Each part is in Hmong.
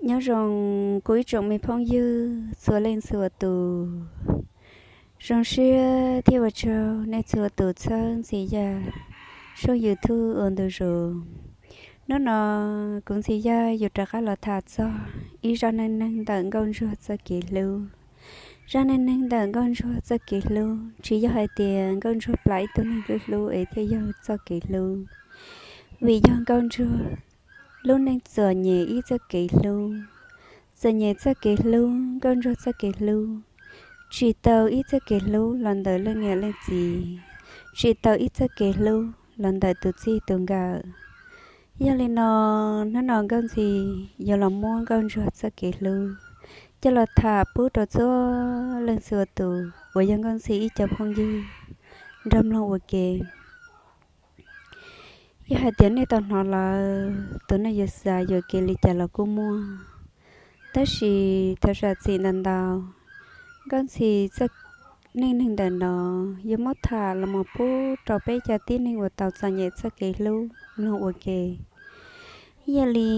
Nyob zoo kuv ib tsoom me phooj ywg txhua leej txhua tus. Zoo siab thiab ua tsaug nej txhua tus txhawb Ntxhi Yaj tshooj YouTube ua ntu zus. Hnub no kuv Ntxhi Yaj yuav rov qab los tham txog ib zaj neej neeg ntawm nkauj ntsuag txoj kev hlub. Zaj neej neeg ntawm nkauj ntsuag txoj kev hlub tsis yog hais tias nkauj ntsuag plam ib tug neeg hlub hlub es thiaj yog txoj kev hlub, vim yog nkauj ntsuag lub neej txom nyem ib txoj kev hlub. Txom nyem txoj kev hlub, nkauj ntsuag txoj kev hlub, tsis tau ib txoj kev hlub los ntawm leej niam leej txiv, tsis tau ib txoj kev hlub los ntawm tus txij tus nkawm. Yog li no, hnub no Nkauj Ntxhi yuav los muab nkauj ntsuag txoj kev hlub coj los tham pub rau txhua leej txhua tus uas yog Nkauj Ntxhi ib co phooj ywg nrog mloog ua ke. Yog hais tias nej tau hnov lawm, tus neeg yuav xav yuam kev li cas los kuj muaj. Tab sis thaum zam txim ntau ntau, Nkauj Ntxhi txoj neej neeg ntawm no yuav muab tham los mus pub rau peb cov tib neeg uas tau txom nyem txoj kev hlub mloog ua ke. Yog li,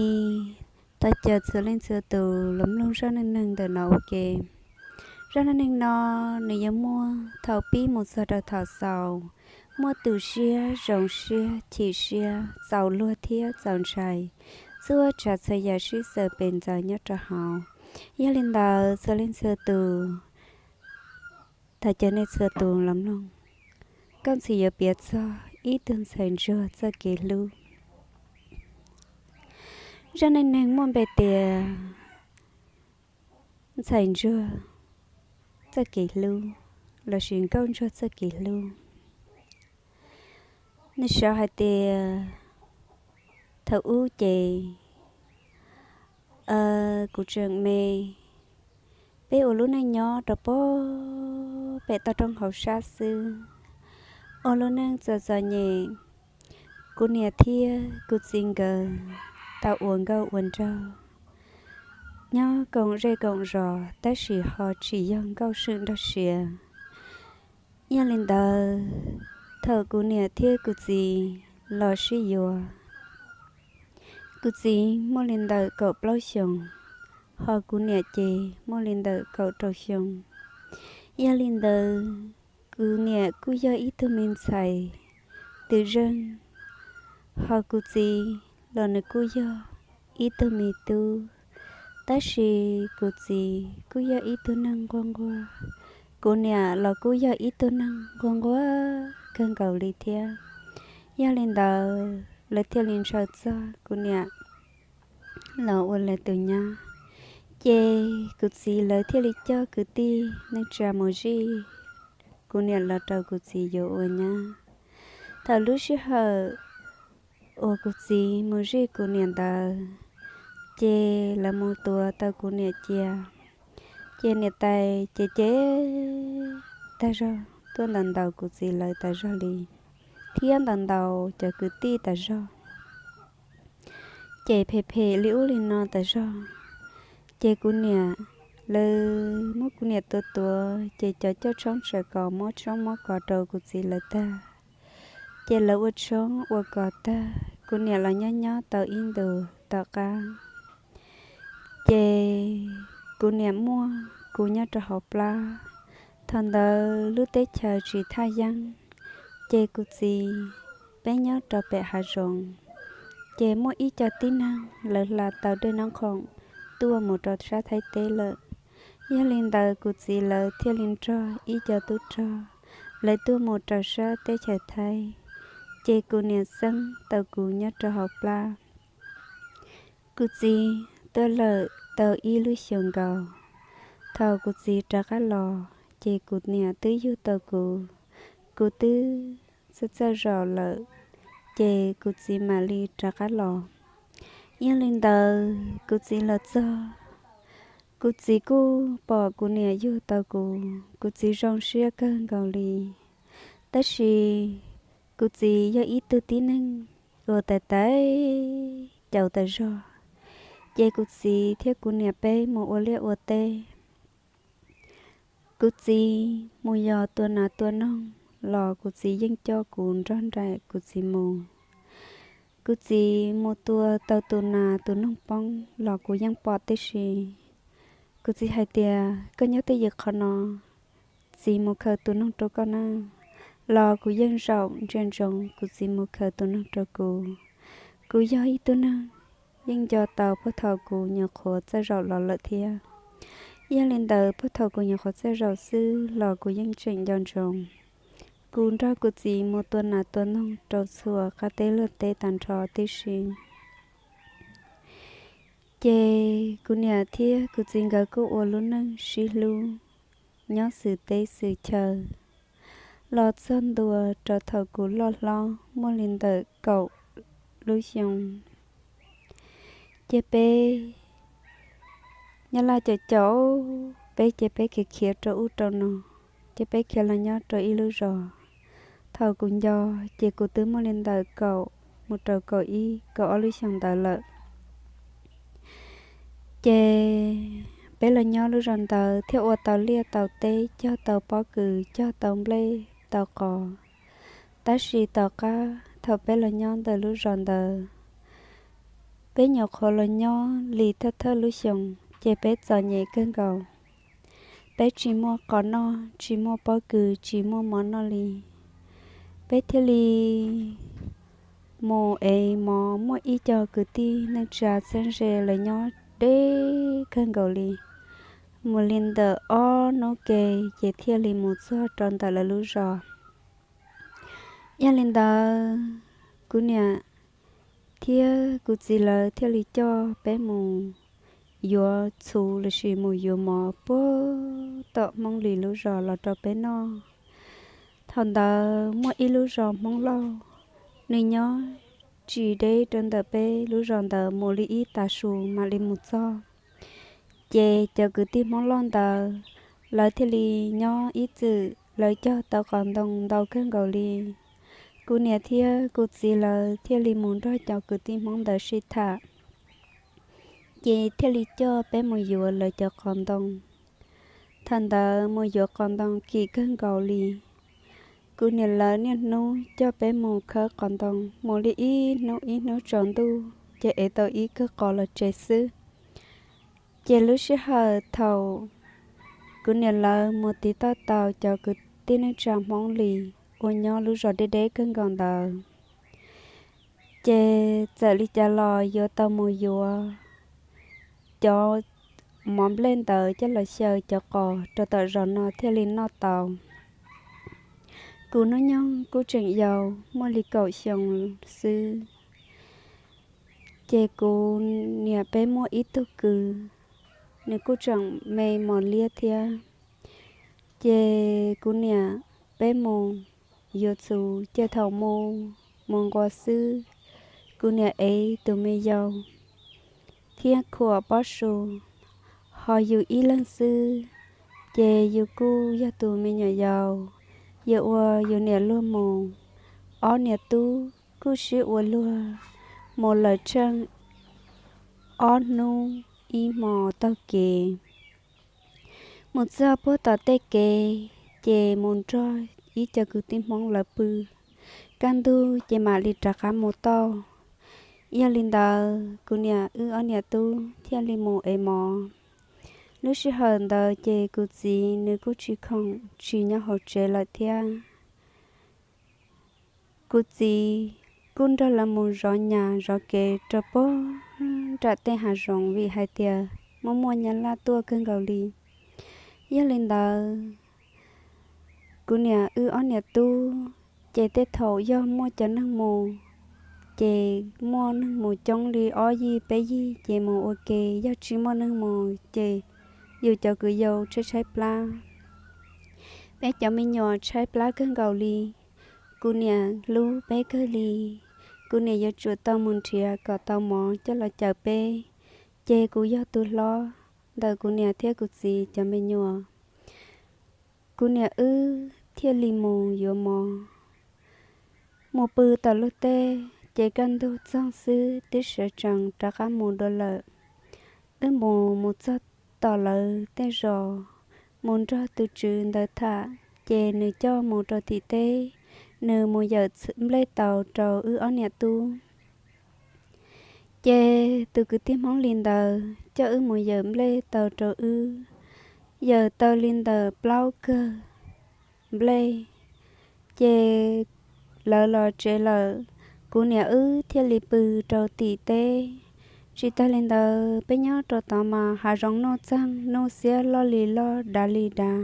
thov caw txhua leej txhua tus los mloog zaj neej neeg ntawm no ua ke. Zaj neej neeg no nws yuav muaj thaum pib mus txog rau thaum xaus, muaj tu siab, zoo siab, chim siab, txaus luag thiab txaus ntshai, txhua tsav txhua yam sib xaws pes ntxaws nyob rau hauv. Yog li ntawd txhua leej txhua tus, thov caw nej txhua tus los mloog. Nkauj Ntxhi yuav piav txog ib tug ntxhais ntsuag txoj kev hlub. Zaj neej neeg muaj npe tias ntxhais ntsuag txoj kev hlub lossis nkauj ntsuag txoj kev hlub. Nws sau hais tias, thaum ub ces kuv tseem me, peb ua lub neej nyob rau pem toj roob hauv sab xwb, ua lub neej txom txom nyem. Kuv niam thiab kuv txiv nkawd tau ua nkauj ua nraug, nyob koom zej koom zos tab sis ho tsis yog nkauj seem nraug siav. Yog li ntawd, thaum kuv niam thiab kuv txiv los sib yuav, kuv txiv muaj li ntawm kaum plaub xyoos, ho kuv niam ces muaj li ntawm kaum rau xyoo. Yog li ntawd, kuv niam kuj yog ib tug me ntxhais twm zeej, ho kuv txiv los nws kuj yog ib tug me tub, tab sis kuv txiv kuj yog ib tug neeg nquag nquag, kuv niam los kuj yog ib tug neeg nquag nquag kawg nkaus li thiab. Yog li ntawd, lawv thiaj li ntshaw txog kuv niam los ua lawv tus nyab. Ces kuv txiv lawv thiaj li coj kwv tij neej tsa mus zij kuv niam los rau kuv txiv yuav ua nyab. Thaum lub sij hawm uas kuv txiv mus zij kuv niam ntawd, ces lawv mus tuav tau kuv niam cia, ces niam tais ces cem tag zog, tuaj ntaus ntaus kuv txiv lawv tas zog li, thiab ntaus ntaus cov kwv tij tas zog, ces phem phem li ub li no tas zog. Ces kuv niam, lawv muab kuv niam tuav tuav, ces cov coj tshoob tsam kos muab tshoob muab kos rau kuv txiv lawv tag, ces lawv ua tshoob ua kos tag, kuv niam los nyob nyob tau ib ntus tom qab, ces kuv niam muaj kuv nyob rau hauv plab. Thaum ntawd lub teb chaws tsis thaj yeeb, ces kuv txiv peb nyob rau pem hav zoov, ces muaj ib co tib neeg lawv hla tau dej nab khoom tuaj mus rau sab Thaib teb lawm. Yog li ntawd kuv txiv lawv thiaj li nrog ib co tub rog lawv tuaj mus rau sab teb chaws Thaib, ces kuv niam xeeb tau kuv nyob rau hauv plab. Kuv txiv tuaj lawm tau ib lub xyoos nkaus, thaum kuv txiv rov qab los ces kuv niam twb yug tau kuv, kuv twb txawj txawj zaum lawm, ces kuv txiv mam li rov qab los. Yog li ntawd kuv txiv los txog, kuv txiv kuj pom kuv niam yug tau kuv, kuv txiv zoo siab kawg nkaus li. Tab sis kuv txiv yog ib tug tib neeg uas tais tais caus tas zog, ces kuv txiv thiab kuv niam peb mus ua liaj ua teb. Kuv txiv mus yos tua nas tua noog los kuv txiv yeej coj kuv nrog nraim kuv txiv mus. Kuv txiv mus tua tau tus nas tus noog poob los kuv yeej pom tib si. Kuv txiv hais tias, koj nyob twj ywm qhov no, txiv mus khaws tus noog rau koj nawb. Los kuv yeej zaum ntsia ntsoov kuv txiv mus khaws tus noog rau kuv. Kuv yog ib tug neeg yeej nco tau puag thaum kuv nyuam qhuav txawj zaum los lawm thiab. Yog li ntawd puag thaum kuv nyuam qhuav txawj zaum xwb los kuv yeej tseem nco ntsoov. Kuv nrog kuv txiv mus tua nas tua noog rau txhua qab teb luag teb tag nrho tib si. Ces kuv niam thiab kuv txiv nkawd kuj ua lub neej sib hlub nyob xws teb xws chaw los txog ntua rau thaum kuv loj hlob muaj li ntawm kaum lub xyoo. Ces peb nyob laj caum caum, peb ces peb khiav khiav rau ub rau no, ces peb khiav los nyob rau ib lub zos. Thaum kuv nco ces kuv twb muaj li ntawm kaum mus rau kaum ib kaum ob lub xyoo ntawd lawm. Ces peb los nyob lub zos ntawd thiaj ua tau liaj tau teb, cog tau pob kws, cog tau nplej tau qos. Tab sis tom qab thaum peb los nyob ntawm lub zos ntawd, peb nyuam qhuav los nyob li thawj thawj lub xyoos ces peb txom nyem kawg nkaus. Peb tsis muaj qos noj, tsis muaj pob kws, tsis muaj mov noj li. Peb thiaj li mus ev mov, muaj ib co kwv tij neej tsa txheeb ze lawv nyob deb kawg nkaus li. Mus li ntawm ob hnub ke ces thiaj li mus txog rau ntawm lawv lub zos. Yog li ntawd, kuv niam thiab kuv txiv lawv thiaj li coj peb mus yuav txhuv lossis mus yuav mov puag tom Hmoob Lis lub zos los rau peb noj. Thaum ntawd muaj ib lub zos Hmoob Lauj, nws nyob tsis deb rau ntawm peb lub zos ntawd, mus li ib tav su mam li mus txog. Ces cov kwv tij Hmoob Lauj ntawd, lawv thiaj li nyob ib txwm, lawv cog tau qos ntoo ntau kawg nkaus li. Kuv niam thiab kuv txiv lawv thiaj li mus nrog cov kwv tij Hmoob ntawd sib tham, ces thiaj li coj peb mus yuav lawv cov qos ntoo. Thaum ntawd mus yuav qos ntoo kim kawg nkaus li. Kuv niam lawv niaj hnub coj peb mus khawb qos ntoo, mus li ib hnub ib hnub tsaus ntuj ces ev tau ib kawm qos los tsev xwb. Ces lub sij hawm thaum kuv niam lawv mus tiv toj tau cov kwv tij neej tsa Hmoob Lis uas nyob lub zos deb deb kawg nkaus ntawd, ces txawm li cas los yuav tau mus yuav cov mov nplej ntawd coj los xyaw cov qos rau tom zos no thiaj li noj tau. Kuv hnub nyoog kuj tseem yau, muaj li kaum xyoo xwb. Ces kuv niam peb muaj ib tug kwv, nws kuj tseem me mos liab thiab. Ces kuv niam peb mus yuav txhuv, ces thaum mus, mus nquas xwb, kuv niam ev tus me yau thiab khuam pob su, ho yus ib leeg xwb, ces yus kuj yog tus me nyuam yaus, yus ua yus niam luag mus. Ob niam tub kuj sib ua luag mus lawm tsheej ob hnub ib hmo taug kev. Mus txog puag tom tej kev, ces mus nrog ib co kwv tij Hmoob lawv pw, kaj ntug ces mam li rov qab mus tau. Yog li ntawd, kuv niam wb ob niam tub thiaj li mus ev mov. Lub sij hawm ntawd ces kuv txiv nws kuj tsis khoom tsis nyob hauv tsev lawm thiab. Kuv txiv kuj nrog lawv mus zov nyas zov kev rau puag nram tej hav zoov vim hais tias muaj muaj nyab laj tuaj kawg nkaus li. Yog li ntawd, kuv niam wb ob niam tub, ces tej thaum yog muaj cov neeg mus, ces muaj neeg mus coob li ob yig peb yig ces mus ua ke, yog tsis muaj neeg mus ces yus cov kwv yau tshaib tshaib plab. Peb cov me nyuam tshaib plab kawg nkaus li. Kuv niam hlub peb kawg li. Kuv niam yuav tsum tau mus nrhiav kom tau mov coj los cawm peb, ces kuv yog tus hlob ntawm kuv niam thiab kuv txiv cov me nyuam. Kuv niam wb thiaj li mus yuav mov. Mus pw tom luag tej, ces kaj ntug txog xwb twb sawv tsees rov qab mus dua lawm. Wb mus mus txog tom lawv tej zos, mus nrog tus tswv ntawd tham, ces nws coj mus rau tim teb, nws mus yawm nplej tau rau wb ob niam tub. Tus kwv tij Hmoob li ntawd coj wb mus yawm nplej tau rau wb, yawm tau li ntawm plaub kawg nplej, ces lawv los tsev lawm, kuv niam wb thiaj li pw rau tim teb. Tsis tag li ntawd peb nyob rau tod mas hav zoov nuj txeeg nuj xiab loj li loj dav li dav,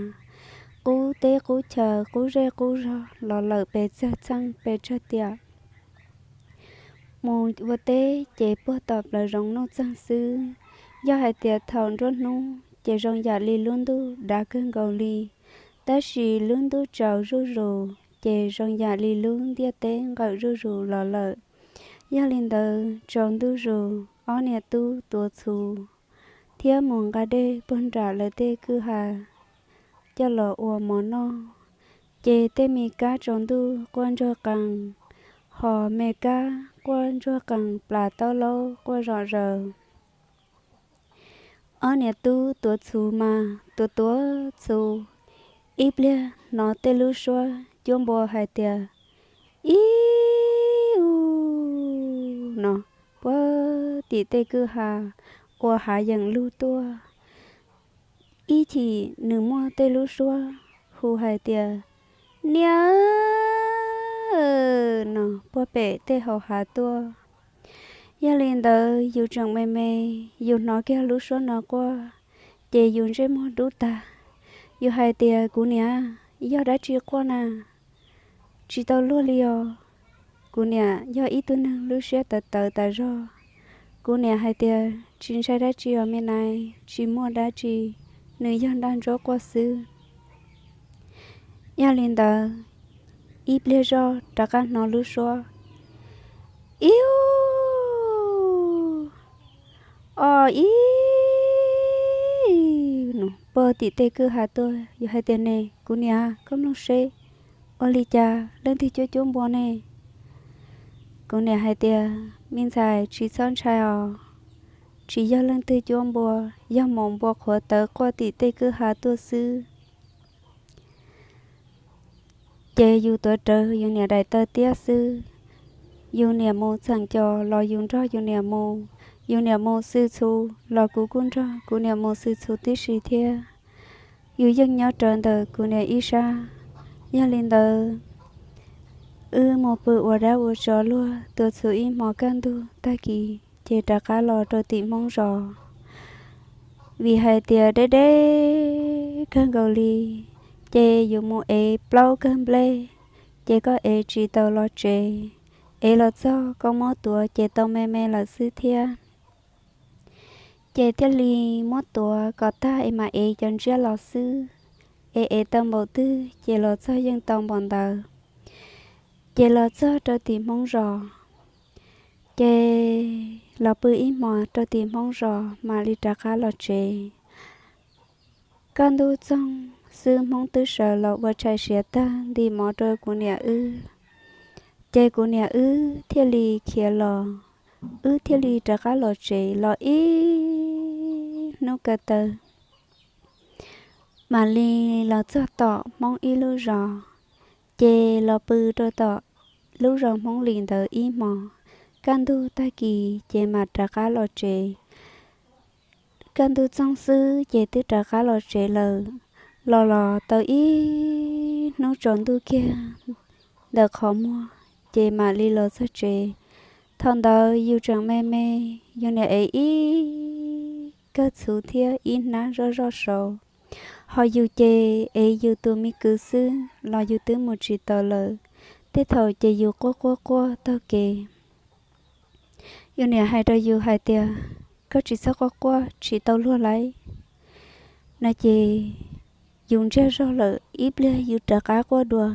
qub teb qub chaw qub zej qub zog los lawm pes tsawg txheej pes tsawg tiam. Mus ua teb ces puag tom plaws zoov nuj txeeg xwb. Yog hais tias thaum nruab hnub ces zoo yam li lub ntuj dav kawg nkaus li, tab sis lub ntuj tsaus zuj zus ces zoo yam li lub ntiaj teb nqawm zuj zus los lawm. Yog li ntawd tsaus ntuj zus ob niam tub tuav txhuv thiab mus nqa dej puag nram lawv tej kwj ha coj los ua mov noj. Ces tej me kab tsaus ntuj quaj ntsuag qees, hos me kab quaj ntsuag qees plas taub laub quaj zom zaws. Ob niam tub tuav txhuv mas tuav tuav txhuv, ib pliag hnov tej lub suab cuab npua hais tias, ib u no, puag tim tej kwj ha ua hav yeem lug tuaj. Ib chim nws muaj tej lub suab hu hais tias, niam no, puag pem tej hauv hav tuaj. Yog li ntawd yus tseem me me, yus hnov kiag lub suab no quaj, ces yus ntsej muag dub tag. Yus hais tias, kuv niam, yog dab tsi quaj na? Tsis tau luag li os. Kuv niam yog ib tug neeg lub siab tawv tawv tas zog. Kuv niam hais tias, tsis ntshai dab tsi os me nais, tsis muaj dab tsi, nws yog nraj ntsuab quaj xwb. Yog li ntawd, ib pliag zoj rov qab hnov lub suab, ib u o ib no, puag tim tej kwj ha tuaj. Yus hais tias, ne, kuv niam, koj mloog seb, ua li cas leej twg cuab cuab npua ne? Kuv niam hais tias, me ntxhais, tsis txhob ntshai os, tsis yog leej twg cuab npua, yog maum npua qhuav tawv quaj tim tej kwj ha tuaj xwb. Ces yus tuav rawv yus niam daim taw tiab xwb. Yus niam mus txheem cos los yus nrog yus niam mus, yus niam mus xwb txhu los kuv kuj nrog kuv niam mus xwb txhu tib si thiab. Yus yeej nyob rawv ntawm kuv niam ib sab. Yog li ntawd, wb mus pw ua dab ua tsov luag tuav txhuv ib hmos kaj ntug tag kis ces rov qab los rau tim Hmoob zos. Vim hais tias deb deb kawg nkaus li, ces yus mus ev plaub kawg nplej, ces koj ev tsis tau los tsev, ev los txog koj muab tuav ces tau me me lawm xwb thiab. Ces thiaj li muab tuav kom tag es mam ev cov ntsiab los xwb. Ev ev tau npaum twg ces los txog yeej tau npaum ntawd. Ces los txog rau tim Hmoob zos, ces los pw ib hmos rau tim Hmoob zos mam li rov qab los tsev. Kaj ntug txoog xwb Hmoob twb sawv los ua tshais siav tag ntim mov rau kuv niam wb. Ces kuv niam wb thiaj li khiav los, wb thiaj li rov qab los tsev los ib hnub ko taw mam li los txog tom Hmoob ib lub zos. Ces los pw rau tom lub zos Hmoob li ntawd ib hmos, kaj ntug tag kis ces mam rov qab los tsev. Kaj ntug txoog xwb ces twb rov qab los tsev lawm. Los los tau ib hnub tsaus ntuj kiag ntawm qhov muag, ces mam li los txog tsev. Thaum ntawd yus tseem me me, yus niam ev ib kawm txhuv thiab ib hnab zoj zoj saud. Ho yus ces ev yus tus me kwv xwb los yus twb mus tsis taus lawm. Tej thaum ces yus quaj quaj quaj taug kev. Yus niam hais rau yus hais tias, koj tsis txhob quaj quaj tsis tau luag lauj, no ces yus ntsiag zog lawm ib pliag yus rov qab quaj dua.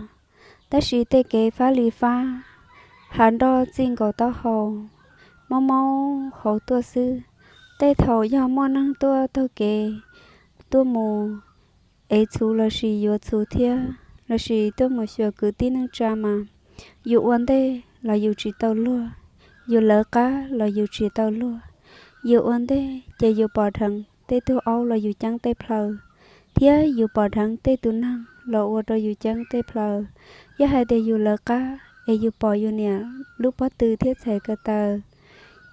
Tab sis tej kev fab li fab, hav nroj txij nkaus taub hau, mob mob hauv tuaj xwb. Tej thaum yog muaj neeg tuaj taug kev, tuaj mus ev txhuv lossis yuav txhuv thiab lossis tuaj mus xyuas kwv tij neej tsa mas, yus ua ntej los yus tsis tau luag, yus lawv qab los yus tsis tau luag. Yus ua ntej ces yus pom dheev tej tug aub los yus ceeb tej plhaw, thiab yus pom dheev tej tus neeg los ua rau yus ceeb tej plhaw. Yog hais tias yus lawv qab es yus pom yus niam lub pob tw thiab txhais ko taw,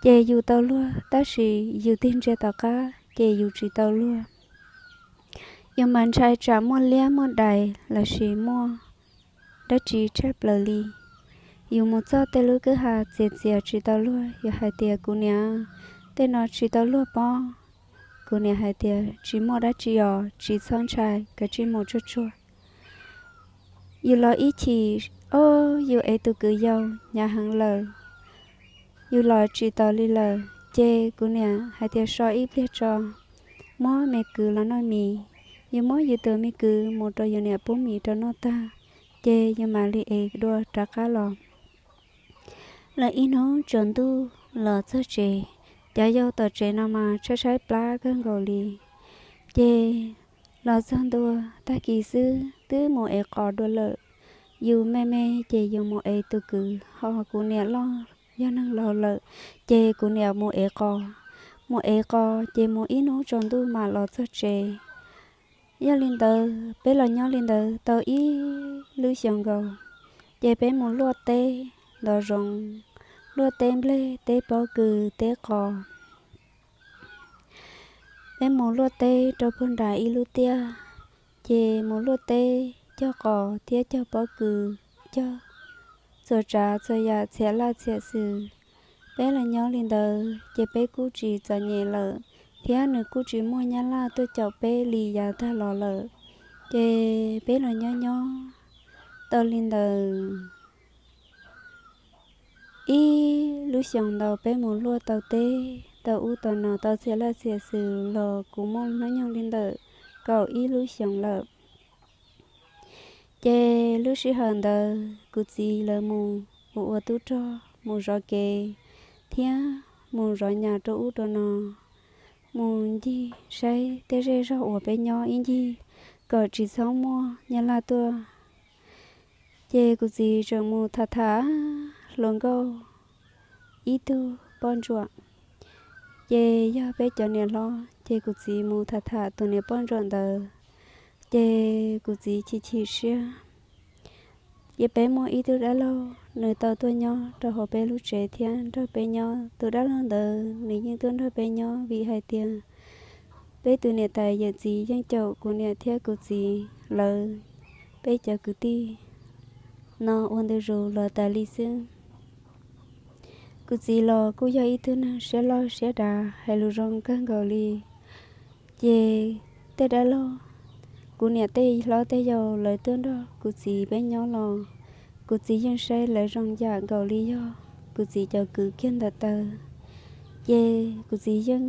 Ces yus tau luag, tab sis yus tig ntsia tom qab ces yus tsis tau luag. Yus mas ntshai tsam muaj liab muaj dais lossis muaj dab tsi tshaj plaws li. Yus mus txog tej lub kwj ha txias txias tsis tau luag, yus hais tias, Kuv niam, tej no tsis tau luag pob. Kuv niam hais tias, Tsis muaj dab tsi os, tsis txhob ntshai, kav tsij mus tsuag tsuag. Yus los ib chim, ob, yus ev tus kwv yau hnyav heev lawm, yus los tsis taus li lawm. Ces kuv niam hais tias, So ib pliag tso, muab me kwv los noj mis. Yus muab yus tus me kwv mus rau yus niam pub mis rau noj tag, ces yus mam li ev dua rov qab los. Lawm ib hnub tsaus ntuj los txog tsev, cov yau tom tsev no mas tshaib tshaib plab kawg nkaus li. Ces los txog ntua tag kis xwb twb mus ev qos dua lawm. Yus me me ces yus mus ev tus kwv, ho kuv niam loj yog neeg laus lawm, ces kuv niam mus ev qos. Mus ev qos ces mus ib hnub tsaus ntuj mam los txog tsev. Yog li ntawd peb los nyob li ntawd tau ib lub xyoos nkaus, ces peb mus luaj teb ntov zoov, luaj teb nplej, teb pob kws, teb qos. Peb mus luaj teb rau puag nram ib lub tiaj, ces mus luaj teb cog qos thiab cog pob kws, cog txhua tsav txhua yam txhia laj txhia xwm. Peb los nyob li ntawd ces peb kuj tsis txom nyem lawm, thiab nws kuj tsis muaj nyab laj tuaj caum peb li yav tag los lawm. Ces peb los nyob nyob tau li ntawd ib lub xyoos ntau, peb mus luaj tau teb tau ub tau no tau txhia laj txhia xwm los kuv muaj hnub nyoog li ntawm kaum ib lub xyoos lawm. Ces lub sij hawm ntawd kuv txiv lawv mus ua ua tub rog, mus zov kev, thiab mus zov nyas rau ub rau no, mus ncig saib tej zej zog uas peb nyob ib ncig kom tsis txhob muaj nyab laj tuaj. Ces kuv txiv tseem mus tham tham hluas nkauj ib tug poj ntsuam. Ces yog peb cov niam hlob ces kuv txiv mus tham tham tus niam poj ntsuam ntawd, ces kuv txiv chim chim siab. Ces peb muaj ib tug dab laug, nws tau tuaj nyob rau hauv peb lub tsev thiab nrog peb nyob. Tus dab laug ntawd nws yeej tuaj nrog peb nyob vim hais tias peb tus niam tais yawm txiv yeej caum kuv niam thiab kuv txiv lawv, peb cov kwv tij no ua ntu zus los tas li xwb. Kuv txiv los kuj yog ib tug neeg siab loj siab dav, hais lus zoo kawg nkaus li. Ces tej dab laug, kuv niam tej hlob tej yau lawv tuaj nrog kuv txiv peb nyob los, kuv txiv yeej saib lawv zoo yam nkaus li yog kuv txiv cov kwv kiag ntawm taw. Ces kuv txiv yeej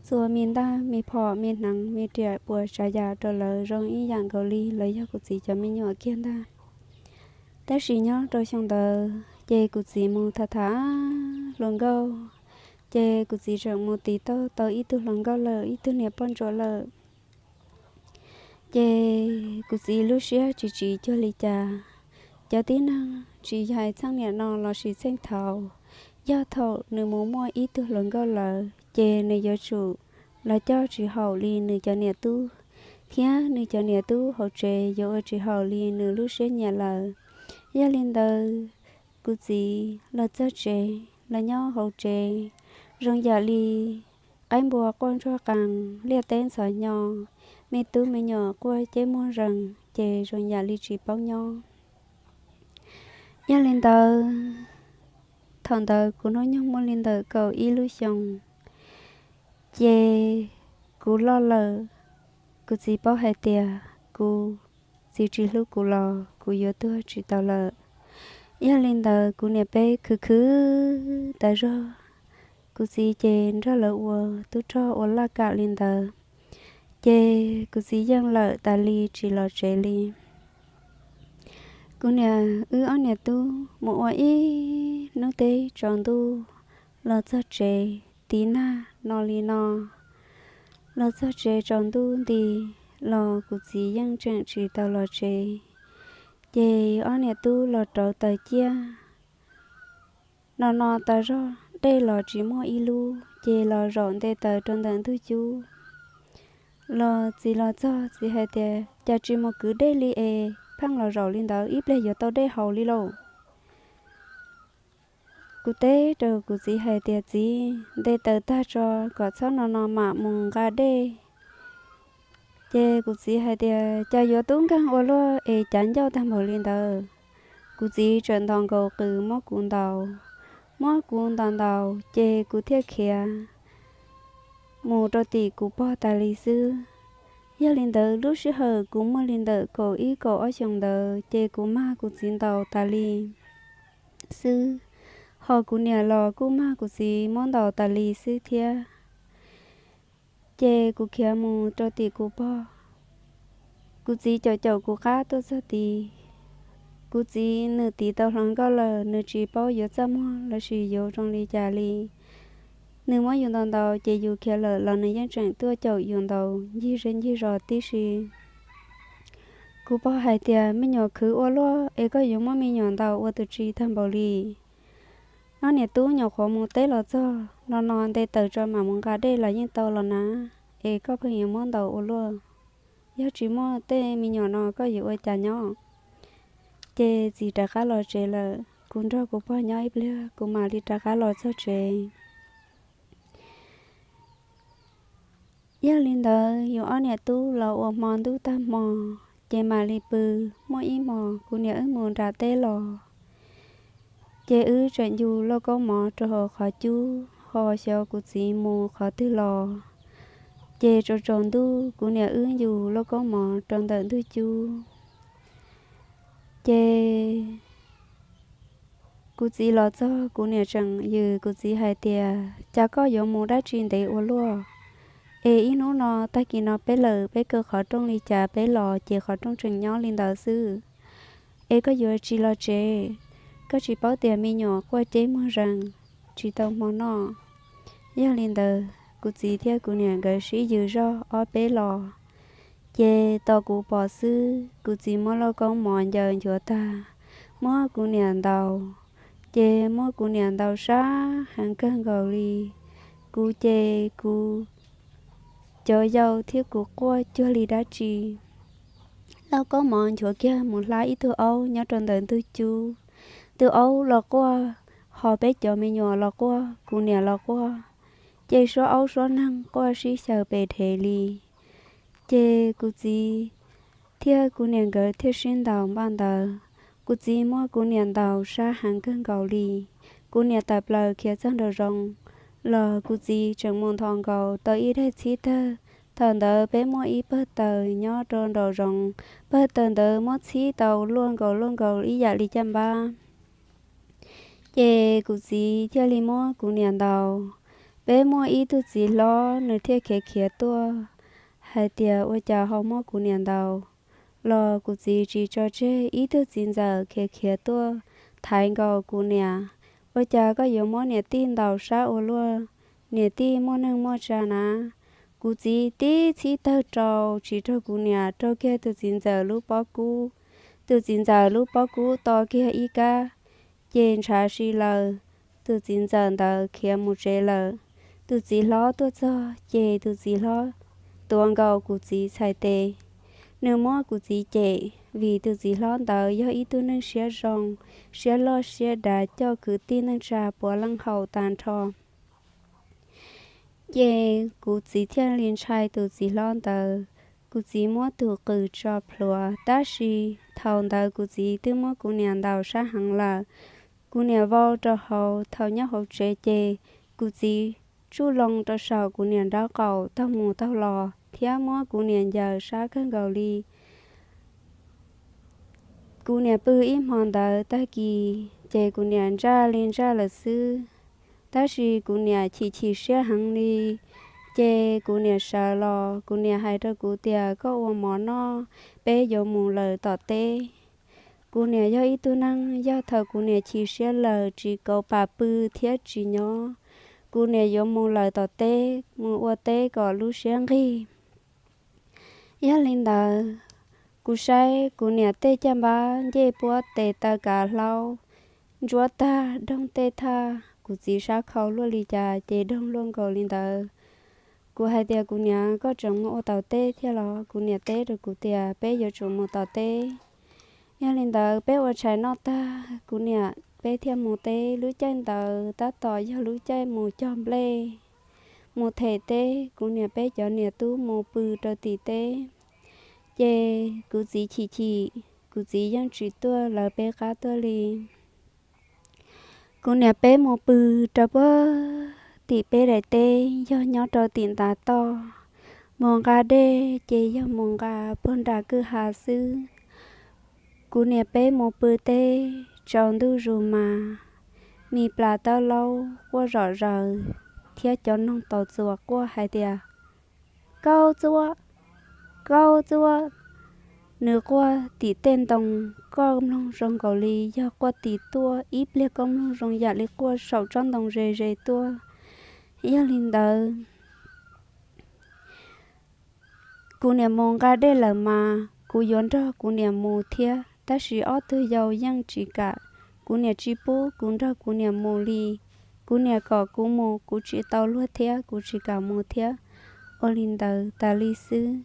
txua me ntaj me phom me hneev me riam puas tsav yam rau lawv zoo ib yam nkaus li lawv yog kuv txiv cov me nyuam kiag ntag. Tab sis nyob rau xyoo ntawd ces kuv txiv mus tham tham hluas nkauj, ces kuv txiv tseem mus tiv tauj tau ib tug hluas nkauj lawm, ib tug niam poj ntsuam lawm. Ces kuv txiv lub siab tsis tsim cuag li cas. Cov tib neeg tsis yog txheej niam no lossis txheej thaud, yog thaum nws mus muaj ib tug hluas nkauj lawm ces nws yuav tsum los coj tsis haum li nws cov niam tub, thiab nws cov niam tub hauv tsev yuav ua tsis haum li nws lub siab nyiam lawm. Yog li ntawd, kuv txiv los txog tsev los nyob hauv tsev zoo yam li qaib npua quaj ntsuag qees, liaj teb ntxhov hnyo, me tub me nyuam quaj ceb muag zees ces zoo yam li tsis paub nyob. Yog li ntawd, thaum ntawd kuv hnub nyoog muaj li ntawm kaum ib lub xyoos, ces kuv loj lawm, kuv txiv paub hais tias kuv txiv tsis hlub kuv los kuv yuav tuag tsis tau lawm. Yog li ntawd kuv niam peb khwv khwv tas zog, kuv txiv ces nrog lawv ua tub rog ua laj kam li ntawd, ces kuv txiv yeej lawm tas li tsis los tsev li. Kuv niam wb ob niam tub mus ua ib hnub teb tsaus ntuj los txog tsev, tiv nag no li no, los txog tsev tsaus ntuj nti los kuv txiv yeej tseem tsis tau los tsev. Ces ob niam tub los rauv taws ciaj, no no tas zog dej los tsis muaj ib lub, ces los zaum nte taws rau ntawm ntug cub. Los txiv los txog, txiv hais tias, Cas tsis mus kwv dej li es pheej los zaum li ntawd, ib pliag yuav tau dej haus li lauj. Kuv teb rau kuv txiv hais tias, Txiv, nte taws tag tso kom txhob no no mam mus nqa dej. Ces kuv txiv hais tias, Cas yuav tub nkeeg ua luaj es cav ncauj tag npaum li ntawd? Kuv txiv txawm ntaus nkaus qws muab kuv ntaus. Muab kuv ntaus ntaus ces kuv thiaj khiav mus rau tim kuv pog tas li xwb. Yog li ntawd, lub sij hawm kuv muaj li ntawm kaum ib kaum ob xyoos ntawd ces kuv mag kuv txiv ntaus tas li xwb, ho kuv niam los kuj mag kuv txiv muab ntaus tas li xwb thiab. Ces kuv khiav mus rau tim kuv pog. Kuv txiv caum caum kuv qab tuaj txog tid. Kuv txiv nws tiv tau hluas nkauj lawm, nws tsis paub yuav txaj muag lossis yuav zoo li cas li. Nws muab yus ntaus ntaus ces yus khiav lawm los nws yeej tseem tuaj caum yus ntaus ncig zej ncig zos tib si. Kuv pog hais tias, Me nyuam khwv ua luaj es koj yuav muab me nyuam ntaus ua tus tsis tag npaum li. Ob niam tub nyuam qhuav mus teb los txog, no no nte taws tso mam mus nqa dej los yeej tau los na, es koj pheej yuav muab ntaus ua luaj. Yog tsis muaj tej me nyuam no koj yuav ua cas nyob? Ces txiv rov qab los tsev lawm, kuv nrog kuv pog nyob ib pliag kuv mam li rov qab los txog tsev. Yog li ntawd yus ob niam tub los ua hmo ntuj tag hmo, ces mam li pw. Muaj ib hmos kuv niam wb mus nram teb los, ces wb tseem yus lauj kaub mov rau hauv qhov cub ho xyov kuv txiv mus qhov twg los. Ces tsaus tsaus ntuj kuv niam wb yus lauj kaub mov rau ntawm ntug cub. Ces kuv txiv los txog, kuv niam tseem yws kuv txiv hais tias, Cas koj yuav mus dab tsi ntev ua luaj? Es ib hnub no tag kis no peb lawm, peb kaw qhov rooj li cas peb los ces qhov rooj tseem nyob li ntawd xwb. Es koj yuav tsis los tsev? Koj tsis paub tias me nyuam quaj ceb muag zees, tsis tau hmo noj. Yog li ntawd kuv txiv thiab kuv niam nkawd sib yws zog ob peb los. Ces tos kuv pom xwb, kuv txiv muab lauj kaub mov ncaws nchuav tag, muab kuv niam ntaus. Ces muab kuv niam ntaus sab heev kawg nkaus li. Kuv ces kuv cov yau thiab kuv quaj cuag li dab tsi. Lauj kaub mov nchuav kiag mus hlab ib tug aub nyob rau ntawm ntug cub. Tus aub los quaj, ho peb cov me nyuam los quaj, kuv niam los quaj. Ces suab aub suab neeg quaj sib xyaw pes dhev li. Ces kuv txiv thiab kuv niam nkawd thiaj sib ntaus npaj ntawd. Kuv txiv muab kuv niam ntaus sab heev kawg nkaus li. Kuv niam tawm plaws khiav txog nraum zoov los kuv txiv tseem mus nthos nkaus tau ib daim txhib tawg. Thaum ntawd peb muaj ib pawg taws nyob rau nraum zoov, pawg taws ntawd muab txhib tau luaj nkaus luaj nkaus ib yam li caj npab. Ces kuv txiv thiaj li muab kuv niam ntaus. Peb muaj ib tug txiv hlob nws thiaj khiav khiav tuaj hais tias ua cas ho muab kuv niam ntaus, los kuv txiv tsis tso tseg, ib tug txiv ntxawm khiav khiav tuaj thaiv nkaus kuv niam. Ua cas koj yuav muab niam tij ntaus sab ua luaj? Niam tij muaj neej muaj tsa na. Kuv txiv tib txhib tawg rau tsis raug kuv niam, raug kiag tus txiv ntxawm lub pob kub. Tus txiv ntxawm lub pob kub to kiag ib kab, ces ntshav si lawm. Tus txiv ntxawm ntawd khiav mus tsev lawm. Tus txiv hlob tuaj txog ces tus txiv hlob tuav nkaus kuv txiv txhais tes. Nws muab kuv txiv cem vim tus txiv hlob ntawd yog ib tug neeg siab zoo, siab loj siab dav, coj kwv tij neej tsa puav leej haum tag nrho. Ces kuv txiv thiaj li ntshai tus txiv hlob ntawd. Kuv txiv muab tus qws tso plhuav, tab sis thaum ntawd kuv txiv twb muab kuv niam ntaus sab heev lawm. Kuv niam vau rau hauv, thaum nyob hauv tsev ces kuv txiv tsuj loo rau saum kuv niam nraub qaum taug mus taug los thiab muab kuv niam ncaws sab kawg nkaus li. Kuv niam pw ib hmo ntawd tag kis ces kuv niam ntsaj li ntsaj lawm xwb. Tab sis kuv niam chim chim siab heev li. Ces kuv niam sawv los, kuv niam hais rau kuv tias, Koj ua mov noj, peb yuav mus lawm tom teb. Kuv niam yog ib tug neeg, yog thaum kuv niam chim siab lawm tsis kauv pam pw thiab tsis nyob. Kuv niam yuav mus lawm tom teb, mus ua teb kom lub siab nqig. Yog li ntawd, kuv saib kuv niam tej caj npab ncej puab tes taw kav hlaub ntsuab tag, doog tej thaj, kuv txiv sab khau luaj li cas ces doog luaj nkaus li ntawd. Kuv hais tias, Kuv niam, koj tseem mus ua tom teb thiab los? Kuv niam teb rau kuv tias, Peb yuav tsum mus tom teb. Yog li ntawd peb ua tshais noj tag, kuv niam peb thiaj mus teb. Lub caij ntawd tab tom yog lub caij mus cog nplej, mus them teb. Kuv niam peb cov niam tub mus pw rau tim teb, ces kuv txiv chim chim, kuv txiv yeej tsis tuaj lawv peb qab tuaj li. Kuv niam peb mus pw rau puag tim peb daim teb, yog nyob rau tim ntav toj. Mus nqa dej ces yog mus nqa puag nram kwj ha xwb. Kuv niam peb mus pw teb, tsaus ntuj zus mas, mis plas taub laub quaj zom zaws, thiab cov noog taus txuas quaj hais tias, Kaub Txuab, Kaub Txuab. Nws quaj tim tej ntoo, koj mloog zoo nkaus li yog quaj tim tuaj, ib pliag koj mloog zoo yam li quaj saum tsob ntoo ze ze tuaj. Yog li ntawd, kuv niam mus nqa dej lawm mas kuv yuav nrog kuv niam mus thiab, tab sis ob tug yau yeej tsis kam. Kuv niam tsis pub kuv nrog kuv niam mus li. Kuv niam kom kuv mus kuv tsis tau luag thiab, kuv tsis kam mus thiab. Ua li ntawd tas li xwb.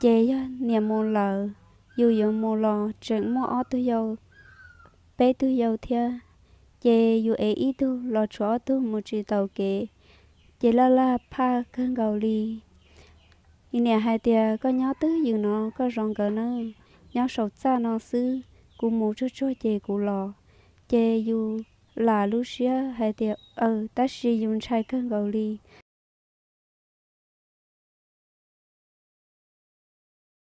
Ces yog niam mus lawm, yus yuav mus los tseem muaj ob tug yau, peb tug yau thiab. Ces yus ev ib tug los tshuav ob tug mus tsis taus kev, ces laj laj phaj kawg nkaus li. Niam hais tias, Koj nyob twj ywm no koj zov nkawd na, nyob saum txaj no xwb, kuv mus tsuag tsuag ces kuv los. Ces yus lam lub siab hais tias, Aw, tab sis yus ntshai kawg nkaus li.